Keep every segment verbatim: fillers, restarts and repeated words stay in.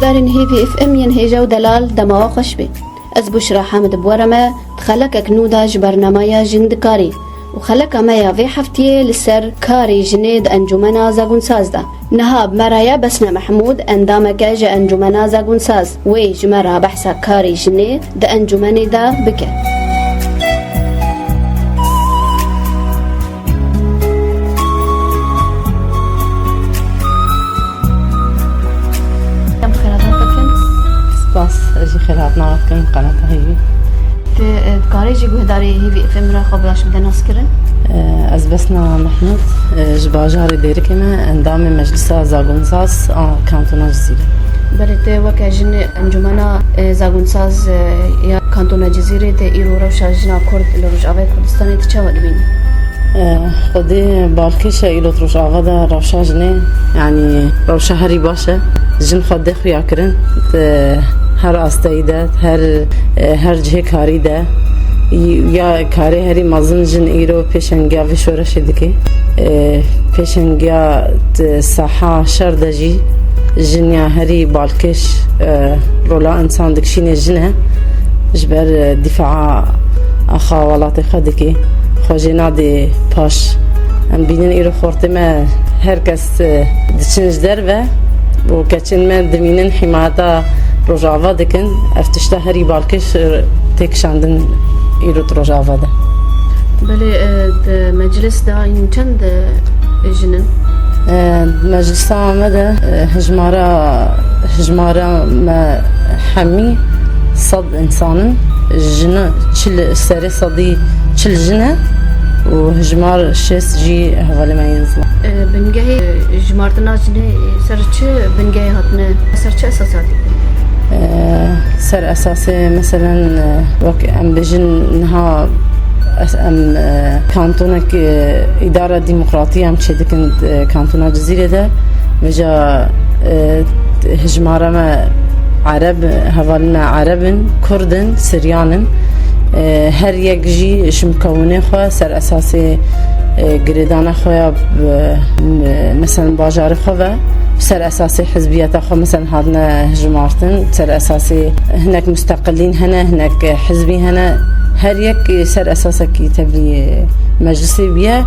Darên Hêvî F M yên hêja û delal dema we xweş be. Ez Buşra Hamid bi we re me di xelekek nû de ji bernameya Jin Dikarî û xeleka me ya vê heftiyê li ser karê jinê di Encûmena Zagûnsaz de. Niha bi me re ye Besna Mehmûd, endameke ji Encûmena Zagûnsaz. Wê ji me re behsa karê jinê di encûmenê de bike. Em xêrhatina te dikin. Spas, ez jî xêrhatina we dikim, qenata Hêvî. Tu, e, dikarî ji guhdarê Hêvî F M re xwe bi baş bide naskirin? E, ez Besna Mehmûd, e, ji bajarê Dêrikê me, endamê Meclisa Zagûnsaz a Kantona Cizîrê. Belê, tu weke jin Encûmena, e, Zagûnsaz, e, ya Kantona Cizîrê, tu îro rewşa jina Kurd li Rojavayê Kurdistanê tu çawa dibînî? E, Xwedê balkêş e îro di Rojava de rewşa jinê, yanî rewşa herî baş e. Jin Xwedê xuya kirin, di her asteyî de, her, e, her cihê karî de. Ya karê herî mezin jin îro pêşengiya vê şoreşê dike. E, pêşengiya di saha şer de jî jin ya herî balkêş, e, rola însan dikişîne jin e. Ji ber, e, dîfaa axa welatê xwe dike, xwe jê nadê paş. Em bînin îro xortê me her kes, e, diçin ji derve û keçên me dimînin hîmayeta Rojava dikin. Ev tişta herî balkêş, e, tê kişandin îro di Rojava de. Belê, e, di meclis de hîn çend, e, jin in? E, di meclisa me de, e, hijmara, hijmara me hemî sed însan in. Jin çil, serê sedî çil jin e û hijmar şêst jî hevalê me yên zilam. E, bingehê, e, jimartina jinê ser çi bingehê hatine, ser çi esasê hatî? E, ser esasê, meselen, e, wek em bêjin niha es-, em, e, kantonek, e, îdara demokratî em çêdikin, e, kantona Cizîrê de. Vêca, e, hijmara me Ereb, hevalên me Ereb in, Kurd in, Siryan in. E, her yek jî ji mukewinê xwe ser esasê, e, girêdana xwe ya, e, m-, meselen bajarê xwe ve, ser esasê hizbiyeta xwe, meselen hatine hijmartin, ser esasê hinek musteqilîn hene, hinek hizbî hene, her yek ser esasekî tevlî meclisê bûye,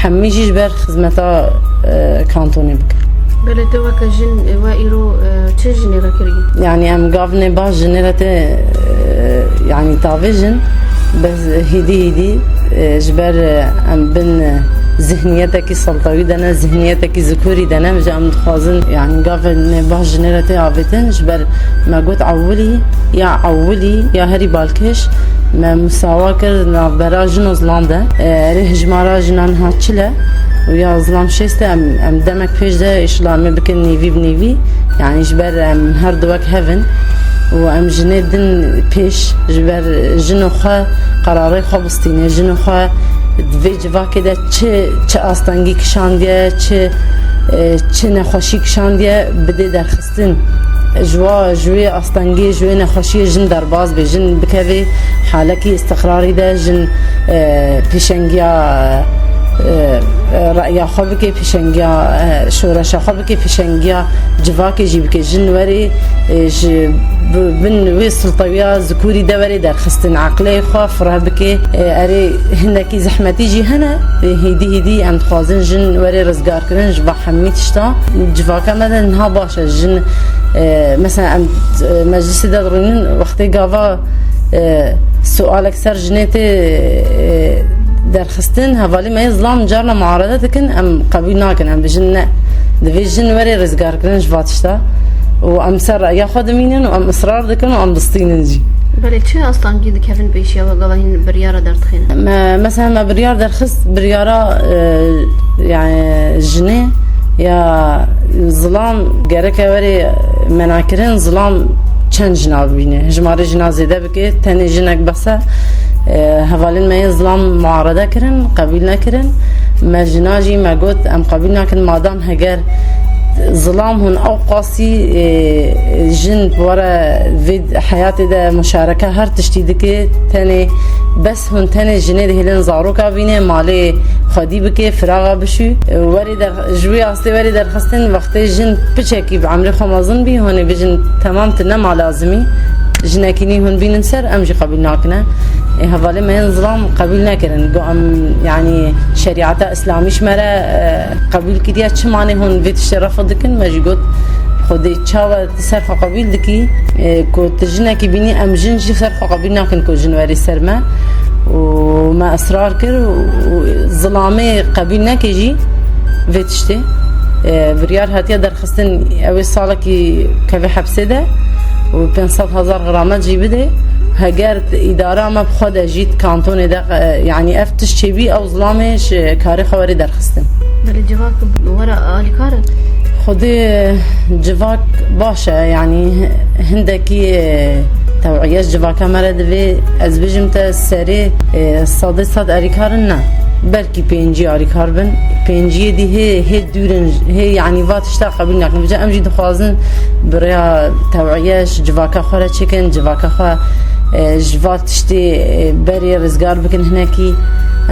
hemî jî ji ber xizmeta, e, kantonê bikin. Belê, tu weke jin, we îro, e, çi jinê re kiriye? Yanî em gavnê baş jinê re tê, e, yanî tavêjin, bes hîdî hîdî, e, ji ber, e, em bin, e, zihniyetekî seltewî de ne, zihniyetekî zikurî de ne, ji em dixwazin, yanî gavnê baş jinê re tê avêtin, ji ber me got ewilî, ya ewilî, ya herî balkêş, me misawa kir navbera jin û zilam de. E, erê hijmara jinan niha çil e û ya zilam şêst e, em, em demek pêş de, înşallah em ê bikin nîvî bi nîvî. Yanî ji ber em her du wek hev in û em jinê din pêş, ji ber jin û xwe qerarê xwe bistîne, jin û xwe di vê civakê de çi, çi astengî kişandiye, çi, e, çi nexweşî kişandiye, bidê derxistin. Ji wa, ji wê astengiyê, ji wê nexweşiyê jin derbas bê, jin bikeve halekî îstiqrarî de, jin, e, pêşengiya, e, e, reya xwe bike, pêşengiya, e, şoreşa xwe bike, pêşengiya civakê jî bike. Jin werê, e, ji bi-, bin wê siltewiya zikurî de werê derxistin, eqlê xwe fireh bike. E, erê, hindekî zehmetî jî hene. E, hêdî hêdî em dixwazin jin werê rizgarkirin ji va hemî tişta. Civaka me de niha baş e. Jin, e, mesela em, e, meclisê de dirûnin, wextê gava, e, sualek ser jinê tê, e, derxistin, hevalî me yê zilam carna muarede dikin, em qebûl nakin, em bijin ne. Divê jin were rizgarkirin ji va tişta û em ser reya xwe dimînin û em israr dikin û em distînin jî. Belê, çi astangî dikevin pêşiya we gava hîn biryara derdixîne? Me, mesela me biryar derxist, biryara, e, yani jinê ya zilam gereke were menakirin, zilam çend jina bibîne. Hijmarê jina zêde bike, tenê jinek bes e. E, hevalên me yê zilam muarede kirin, qebîl nekirin. Me jina jî me got, em qebîl nakin, madam heger Zilam hûn ew qasî, e, jin bi we re vê heyatê de muşareke her tiştî dike, tenê bes hûn tenê jinê dihêlin zaroka bîne, malê xwedî bike, firaxa bişû. E, werê der-, ji wê astê werê derxistin, wextê jin piçekî bi emrê xwe mezin bî, hûn ê bijin, temam, tu nema lazimî. Jinekî nî hûn bînin ser, em jî qebûl nakine. Ê, hevalê me yên zilam qebûl nekirin. Got, em, yanî, şerîeta îslamî ji me re, e, qebûl kiriye, çima nê hûn vê tiştê refid dikin? Me jî got, Xwedê, çawa tu ser xwe qebûl dikî? E, ku tu jinekî bînî, em jin jî ser xwe qebûl nakin ku jin werî ser me. Û me israr kir û, û zilamê qebûl neke jî vê tiştê. E, biryar hatiye derxistin, ew ê salekî keve hepsê de û pênc sed hezar xiramet jî bidê. Heger îdara me bi xwe de jî, kantonê de, e, yanî ev tişt çêbî, ew zilamê ji karê xwe werê derxistin. Belê, civak were alîkar e? Xwedê civak baş e, yanî hindekî, e, tew'iye ji civaka me re divê, ez bijim te serê, e, sedê sed alîkar in, ne. Belkî pêncî alîkar bin. Pênciyê dî hê, hê dûr in, hê, yanî va tişta qebûl nakin. Vêca em jî dixwazin bi rêya tew'iye ji civaka xwe re çêkin, civaka xwe, e, ji va tiştê, e, berê rizgar bikin hinekî.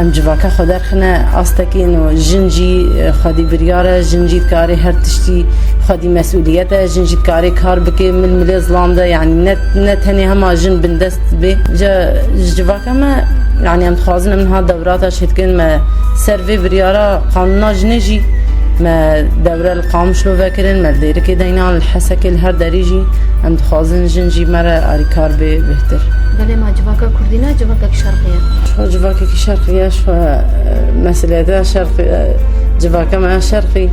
Em civaka xwe derxine astekî, ino jin jî, e, xwedî biryar e, jin jî dikarê her tiştî, xwedî mesûliyet e, jin jî dikarê kar bike, mil milê zilam de, yanî ne, ne tenê hema jin bindest bê. Ca ji civaka me, yanî em dixwazin em niha dewrata çêdikin, me ser vê biryara qanûna jinê jî me dewre li Qamişlo vekirin, me li Dêrikê deyna, li Hesekê, li her derî jî em dixwazin jin jî me re alîkar bê bêhtir. Belê, ma civaka kurdî ne, civakek şerqî ye? Ji xwe civakekî şerqî ye, ji xwe, e, meseleyeta şerqî, e, civaka me ya şerqî.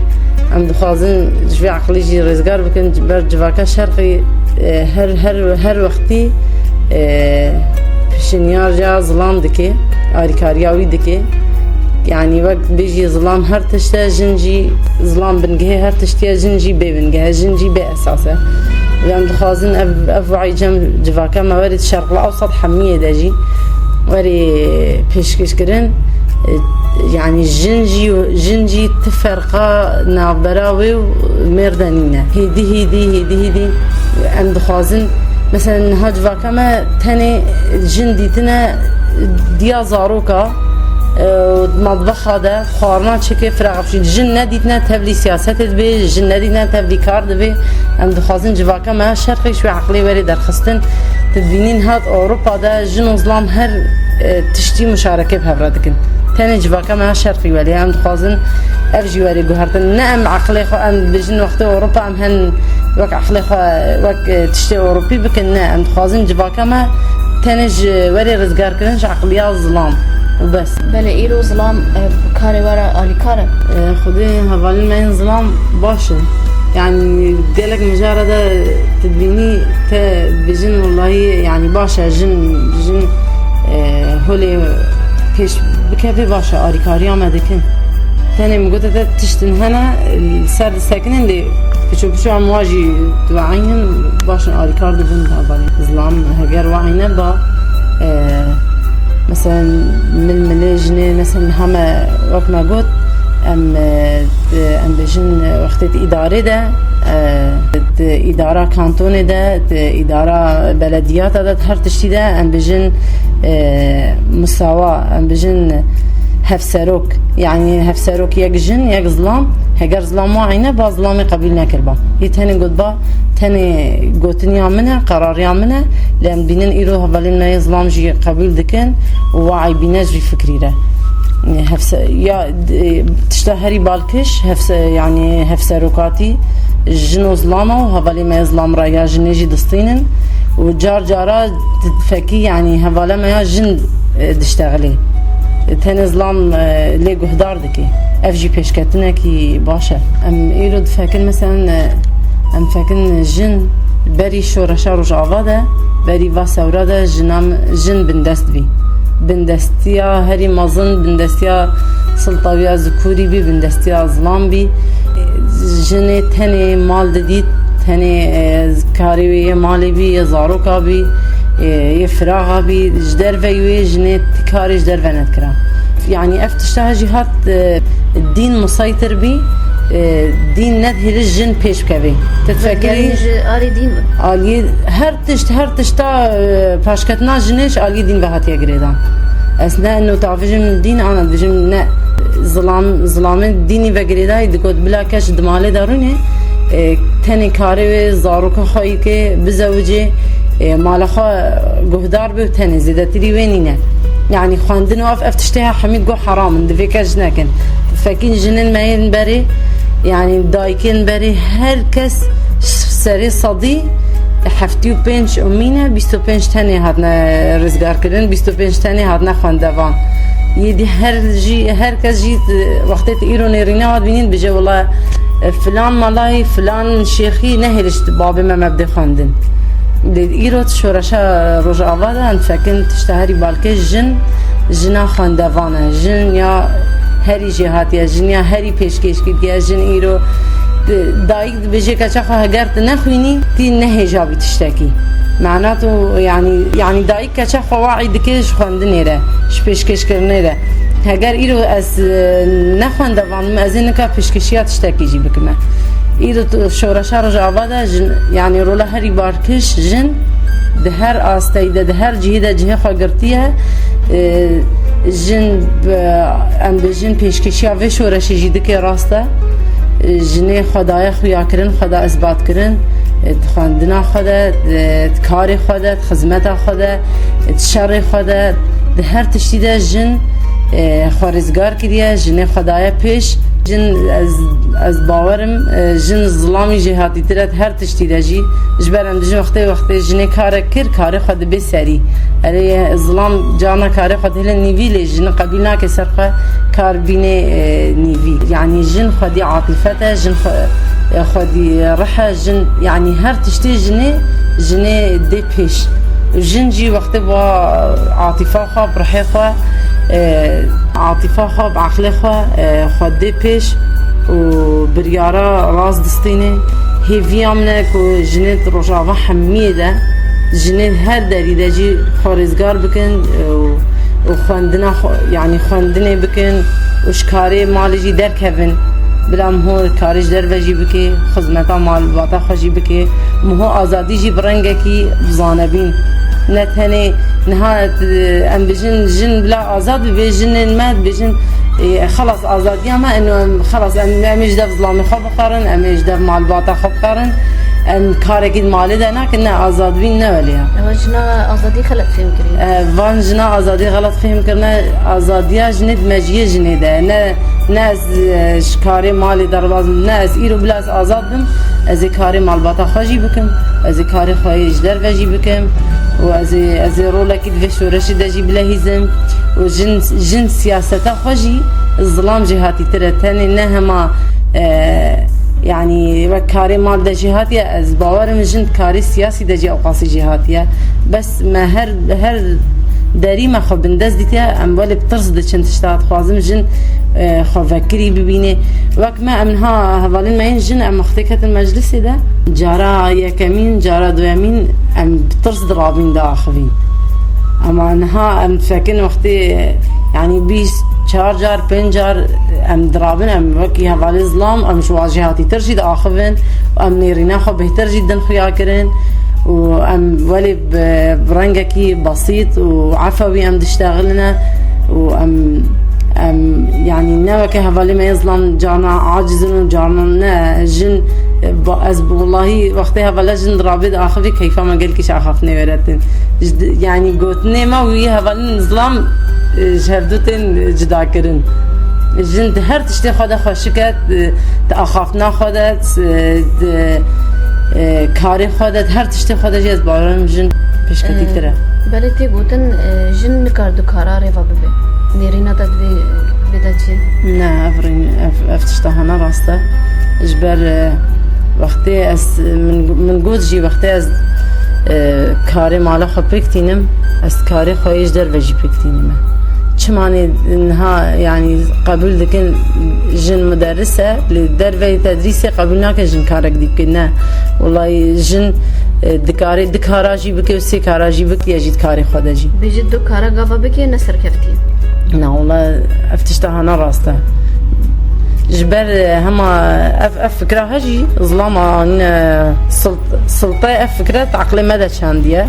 Em dixwazin ji vê eqlî jî rêzgar bikin, ji ber civaka şerqî, e, her, her, her wextî, e, pişinyar ya zilam dike, alîkariya wî dike. Yanî wek bêjî zilam her tişt e, jin jî zilam bingehê her tiştî ye, jin jî bê bingeh e, jin jî bê esas e. Û em dixwazin ev, ev wayî cem civaka me werê di Şerqla Ewsat hemiyê de jî werê pêşkêşkirin. E, yanî jin jî, jin jî ti ferqa navbera wê û mêr de nîne. Hêdî, hêdî, hêdî, hêdî em dixwazin, mesela niha civaka me tenê jin dîtine diya zaroka, e, matbexa de xwarina çike, firaxa bişî. Jin nedîtine tevlî siyasetê dibê, jin nedîtine tevlî kar dibê. Em dixwazin civaka me şerqî ji wê eqlê werê derxistin. Tu dibînî niha Ewropa de jin û zilam her, e, tiştî muşareke bi hev re dikin. Tenê civaka me şerqî welê em dixwazin ev jî werê guhertin. Ne em eqlê xwe, em dibêjin wextê Ewropa em hen wek eqlê xwe, wek, e, tiştê Ewropî bikin. Ne, em dixwazin civaka me tenê ji werê rizgarkirin ji eqliya zilam û bes. Belê, îro zilam, e, karê we re alîkar e? E, Xwedê hevalên me yên zilam baş in. Yanî gelek mijara de tu dibînî te bijin wellahî, yanî baş e, jin, jin, e, holê pêş bikeve baş e, alîkariya me dikin. Tenê min gote te tiştin hene, li ser disekinin lê piço piço em wa jî diwe'înin, baş in, alîkar dibin hevalên zilam. Heger wa'î neba, e, mesela mil milê jinê, mesela niha me, wek me got, em, e, di, em bêjin, e, wextê di îdarê de, e, di îdara kantonê de, di îdara belediyata de, di her tiştî de em bêjin, e, musawa, em bêjin hevserok. Yanî hevserok yek jin, yek zilam. Heger zilam wa'î neba, zilamê qebûl nekirba. Yê tenê gotba, tenê gotiniya min e, qerariya min e. Lê em dibînin îro hevalên me yê zilam jî qebûl dikin û wa'î bîne ji vî fikrî re. Hevse-, ya, e, tişta herî balkiş, hevse-, yanî hevserokatî jin û zilama û hevalê me zilam re ya jinê jî distînin û car cara fekî, yanî hevale me ya jin, e, diştexilê. Tenê zilam, e, lê guhdar dike. Ev jî pêşketinekî baş e. Em îro difekin, mesela, e, em fekin jin berî şoreşa Rojava de, berî va sewra de jinan, jin bindest bî. Bindestiya herî mezin, bindestiya siltawiya zikûrî bî, bindestiya zilam bî. Jinê tenê mal didît, tenê, e, karê wê yê malê bî, yê zaroka bî, e, yê firaxa bî. Ji derveyî wê jinê ti karê ji derve nedikira. Yanî ev tişta jî hat, e, dîn musaytir bî. E, dîn nedihêle jin pêş bikeve. Te difikirî Gelin ji alî dîn ve. Aliyê her tişt, her tişta, e, paşketina jinê ji aliyê dîn ve hatiye girêdan. Ez ne eno tavijim dîn, ana dibijim ne zilam, zilamê dînî ve girêdayî, digot bila kes di malê de rûnê, e, tenê karê wê zaroka xwe yî ke bizewicê, e, mala xwe guhdar be û tenê zêdetirî wê nîne. Yanî xwendin û ev, ev tiştê he hemî go heram in, divê kes ji nekin. Fekîn jinên me yên berê, yanî dayikên berê, her kes serê sedî heftê û pênc û mîne bîst û pênc tenê hatine rizgarkirin, bîst û pênc tenê hatine xwendevan. Yê dî her jî, her kes jî wextê tu îro nêrîna hat bînî dibêje, wela, e, filan malayî, filan şêxî nehêliş babê me me bidê xwendin. Lê îro şoreşa Rojava de em difikirin tişta herî balkêş jin, jina xwendevan e. Jin ya herî jêhatî ye, jin ya herî pêşkêş kiriye. Jin îro di-, dayik dibêje keça xwe heger tu nexwînî, tî nehêjabî tiştekî. Mena tu, yanî, yanî dayik keça xwe waî dike ji xwendinê re, ji pêşkêşkirinê re. Heger îro ez, e, ne xwendevan im, ez ê nika pêşkêşiya tiştekî jî bikime. Îro tu, şoreşa Rojava de jin, yanî rola herî balkêş jin di her asteyî de, di her cihê de cihê xwe girtiye. E, jin, e, em bêjin pêşkêşiya vê şoreşê jî dike, rast e. E, jinê xwe daye xuyakirin, xwe da isbatkirin. E, di xwendina xwe de, di, di karê xwe de, di xizmeta xwe de, di şerê xwe de, di her tiştî de jin, e, xwe rizgar kiriye, jinê xwe daye pêş. Jin, ez, ez bawer im, e, jin zilamî jêhatîtir e di her tiştî de jî. Ji ber em dijin wextê wextê jinê karek kir, karê xwe dibe serî. Erê, zilam carna karê xwe dihêle nîvî, lê jin qebîl nake ser xwe kar bîne, e, nîvî. Yanî jin xwedî atîfet e, jin xwe, e, xwedî rih e, jin, yanî her tiştê jinê, jinê dê pêş. Jin jî wextê ba atîfa xwe, bi rihê xwe, e, atîfa xwe, bi eqlê xwe, e, xwe dê pêş û biryara rast distîne. Hêviya min e ku jinê di Rojava hemiyê de, jinê her derî de jî xwe rizgar bikin, e, û, û xwendina xwe, yanî xwendinê bikin û ji karê malê jî derkevin. Bila miho karê ji derve jî bike, xizmeta malbata xwe jî bike. Miho azadî jî bi rengekî bizane bîn. Ne tenê niha, e, em bijin jin bila azad bibe, jinên me dibêjin, e, xelas azadiya me, eno em, xelas em, em ê ji dev zilamê xwe bixwerin, em ê ji dev malbata xwe bixwerin. Em karekî di malê de nakin, ne azad bîn, ne welê ya. Ewa jina azadî xelet fêm kirî. E, van jina azadî xelet fêm kirine, azadiya jinê di mejiyê jinê de. Ne, ne ez, e, ji karê malê derbaz bim, ne ez îro bila ez azad bim, ez ê karê malbata xwe jî bikim, ez ê karê xwe yê ji derve jî bikim û ez ê, ez ê rolekî di vê şoreşê de jî bilehîzim û jin, jin siyaseta xwe jî zilam jêhatîtir e. Tenê ne hema, e, yanî wek karê mal de jêhatî ye, ez bawer im jin karê siyasî de jî ewqasî jêhatî ye. Bes me her, her derî me xwe bindest dîtiye, em welê bi tirs diçin tişta dixwazin jin, e, xwe vekirî bibîne. Wek me em niha hevalên me yên jin em wextê ketin meclisê de, cara yekemîn, cara duyemîn em bi tirs dirabîn diaxivîn. Ema niha em difikirin wextê, yanî bîst, çar car, pênc car em dirabin, em wekî hevalê zilam, em ji wan jêhatîtir jî diaxivin, em nêrîna xwe bêhtir jî didin xuya kirin û em welê bi, bi rengekî besît û efewî em diştexilîne û em, em, yanî ne weke hevalê me yên zilam carna aciz in û carna ne. Jin, ba-, ez bi wellahî wextê hevala jin dirabê diaxivî keyfa me gelkî ji axaftinê wêretin. Ji di-, yanî gotinê me û yê hevalên zilam, e, ji hevdu tên cuda kirin. Jin di her tiştê xwe de xweşik e, di, di axaftina xwe de, di, di, e, karê xwe de, di her tiştê xwe de jî ez bawerim jin pêşketîtir e. Belê tê gotin, e, jin nikar du kara rêva bibe. Nêrîna te divê, divê de çi? Ne, ev rîn-, ev, ev tişta hene rast e. Ji ber, e, wextê ez, min, min got jî wextê ez, e, karê mala xwe pêk tînim, ez karê xwe yê ji derve jî pêk tînime. Çimanê niha, yanî, qebûl dikin jin muderris e, li derveyê tedrîsê qebûl nakin jin karek dî bike. Ne. Wellahî jin, e, dikarê du kara jî bike û sê kara jî bike, ya jî di karê xwe de jî. Bêje du kara gava bike ne serkeftî. Na, wela ev tişta hana rast e. Ji ber, e, hema ev, ev fikra he jî zilama, e, silt-, siltê ev fikre di eqlê me de çandiye.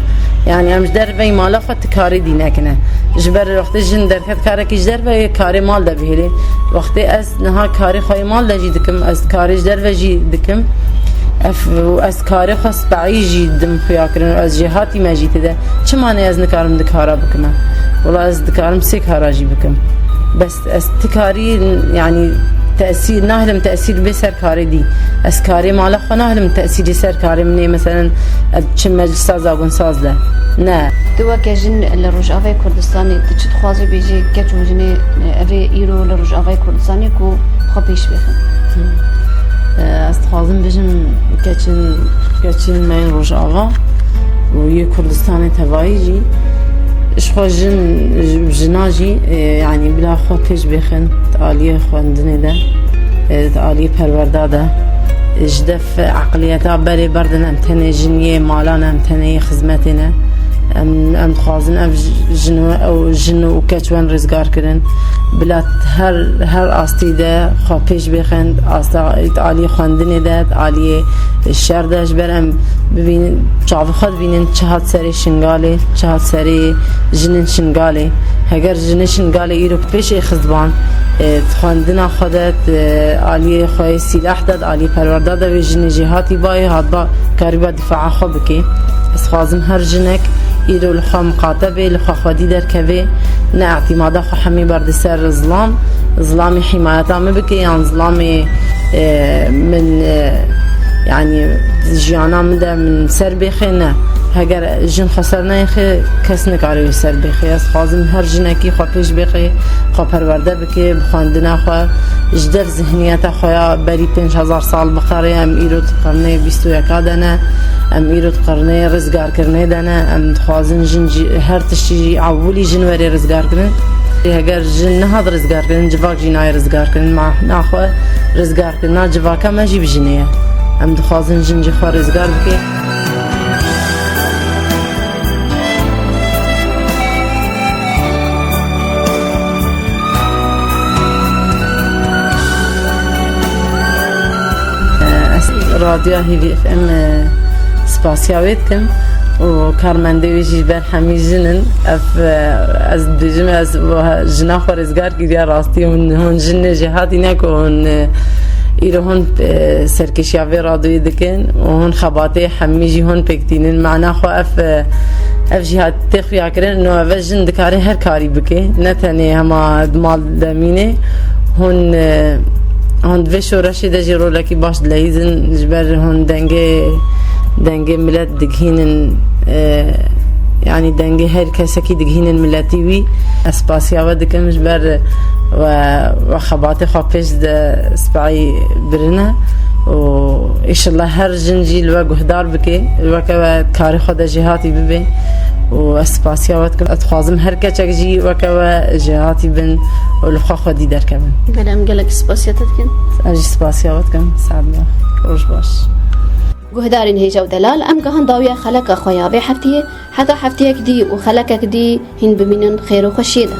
Yani em ji derveyî mala xwe ti karê dî nekine. Ji ber wextê jin derket karekî ji derve yê karê mal de bihêlê. Wextê ez niha karê xwe yê mal de jî dikim, ez karê ji derve jî dikim. Ev, û ez karê xwe spehî jî dim xuya kirin û ez jêhatî me jî tê de. Çima ne ez nikarim di kara bikime? Wela ez dikarim sê kara jî bikim. Bes ez ti karî, yani tesîr, nahêlim tesîr bê ser karê dî. Ez karê mala xwe nahêlim tesîrê ser karê min ê, meselen, ez çim meclisa zagunsaz de. Ne. Tu weke jin li Rojavayê Kurdistanê, tu çi dixwazî bêjî keç û jinê, e, ev ê îro li Rojavayê Kurdistanê ku xwe pêş bêxin? E, ez dixwazim bijim keçin, keçin me yên Rojava û yê Kurdistanê tevayî jî. Ji xwe jin, ji-, jina jî, e, yani bila xwe pêş bêxin di aliyê xwendinê de, e, di aliyê perwerda de. E, ji def eqliyeta berê berdin, em tenê jin yê malan, em tenê yê xizmetê ne. Em, em dixwazin ev j-, jin we, ew jin û keç wen rizgar kirin. Bila her, her astî de xwe pêş bêxin, asta, di aliyê xwendinê de, di aliyê şer de, ji ber em bibînin, çavê xwe dibînin çi hat serê Şingalê, çi hat serê jinên Şingalê. Heger jinê Şingalê îro pêşê xistban, e, di xwendina xwe de, di aliyê xwe yê sîlah de, di aliyê perwerda de wê jinê jêhatî bayê hatba karîba dîfaa xwe bikê. Ez dixwazim her jinek îro li xwe miqate bê, li xwe xwedî derkevê, ne îtîmada xwe hemî berdê ser zilam, zilamê hîmayeta min bike yan zilamê, e, min, e, yani jiyana min de min ser bêxê ne. Heger jin xwe ser neyêxê, kes nikare wê ser bêxê. Ez dixwazim her jinekî xwe pêş bêxê, xwe perwerde bike, bi xwendina xwe, ji dev zihniyeta xwe ya berî pênc hezar sal biqerê, em îro di qirnê bîst û yeka de ne, em îro di qirnê rizgarkirinê de ne, em dixwazin jin jî her tiştî jî ewilî jin were rizgarkirin. Heger jin nehat rizgarkirin, civak jî nayê rizgarkirin. Mana xwe rizgarkirina civaka me jî bi jinê ye. Em dixwazin jin jî xwe rizgar bike. Ez Radyoya Hîvî F M, e, spasiya wê dikim û karmendê wê jî ji ber hemî jin in. Ev, e, ez dibêjim, ez jina xwe rizgar kiriye rastî. Hûn, hûn jinê jêhatî ne ku hûn, e, îro hûn, e, serkêşiya vê radyoyê dikin û hûn xebatê hemî jî hûn pêk tînin. Mana xwe ev, e, ev jî hatê xuyakirin, no ev jin dikare her karî bike. Ne tenê hema di mal de mîne. Hûn, e, hûn di vê şoreşê de jî rolekî baş dileyîzin. Ji ber hûn dengê, dengê milet digihînin, e, yanî dengê her kesekî digihînin miletî wî. Ez spasiya we dikim ji ber we, we xebatê xwe pêş de spayî birine û îşillah her jin jî li we guhdar bike, weke we karê xwe de jêhatî bibe û ez spasiya we dikim. Ez dixwazim her keçek jî weke we jêhatî bin û li xwe xwedî derkevin. Belê, em gelek spasiya te dikin. Ez jî spasiya we dikim. Saet baş. Roj baş. Guhdarên hêja û delal, em gihan dawiya xeleka xwe ya vê heftiyê. Heta heftiyek dî û xelekek dî hîn bimînin xêr û xweşiyê de.